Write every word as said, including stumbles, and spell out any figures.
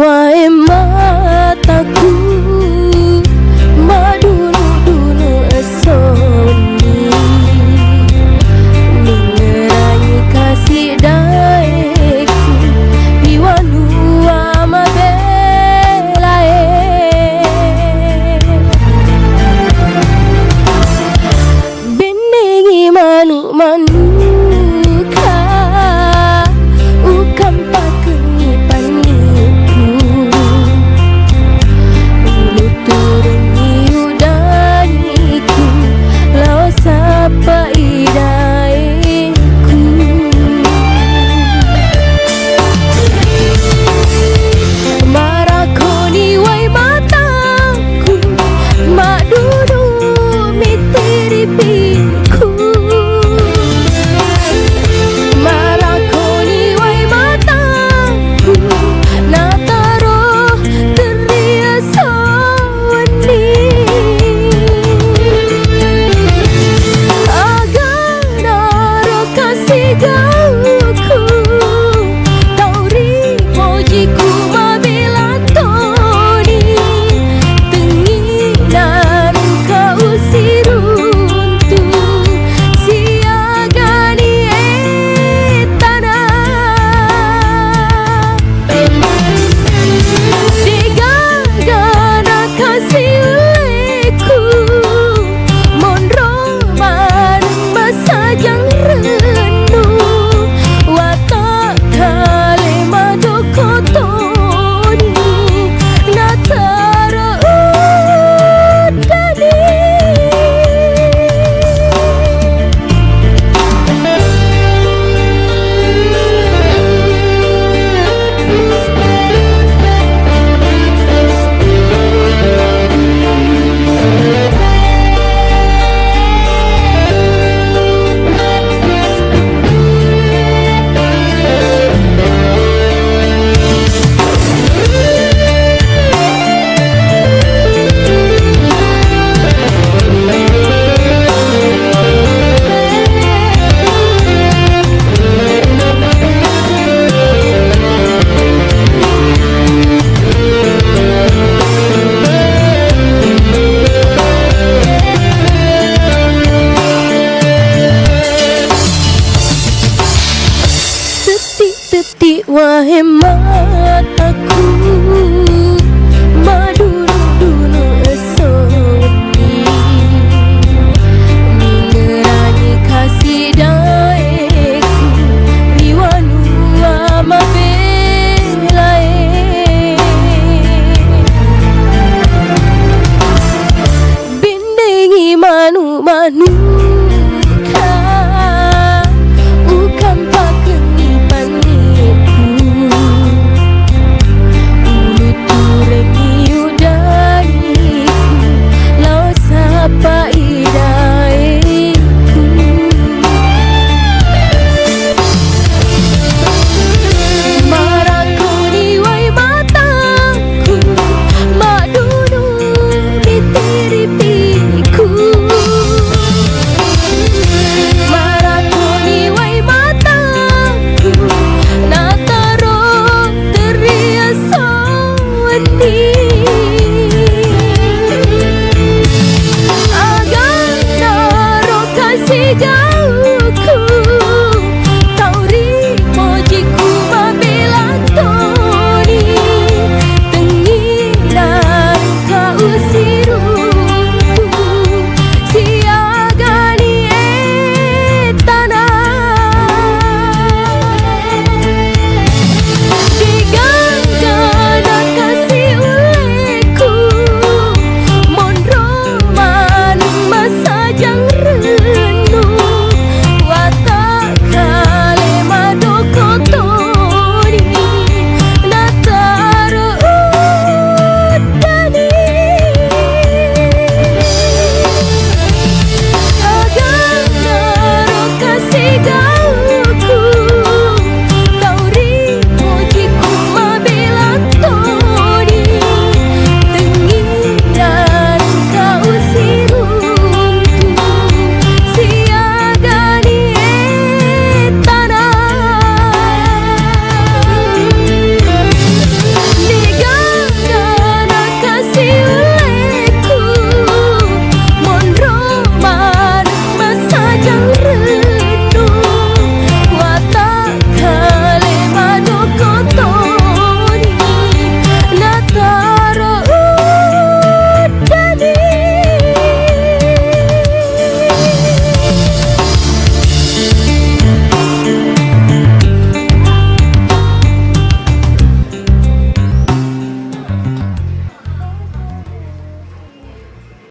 Wae mataku madunu-dunu essowenni, ningerangi kasi daeku ri wanua mabelae. Bennengi manu-manuka, ukampakengngi panniku, ulutturungngi udaniku, lao sappai daeku. Marakoni wai mataku, madunu mittiri piku. Marakoni wai mataku, nataro terri esso wenni. Aga naro kasi gauku, tau ripojiku mabela toni, tengngi narengka usiruntu, siagani ettana. Degaga nakasi ulleku, monro maneng masajang rennu, watakkale madoko toni, nataro uddani. Tetti-tetti wae mataku, mad-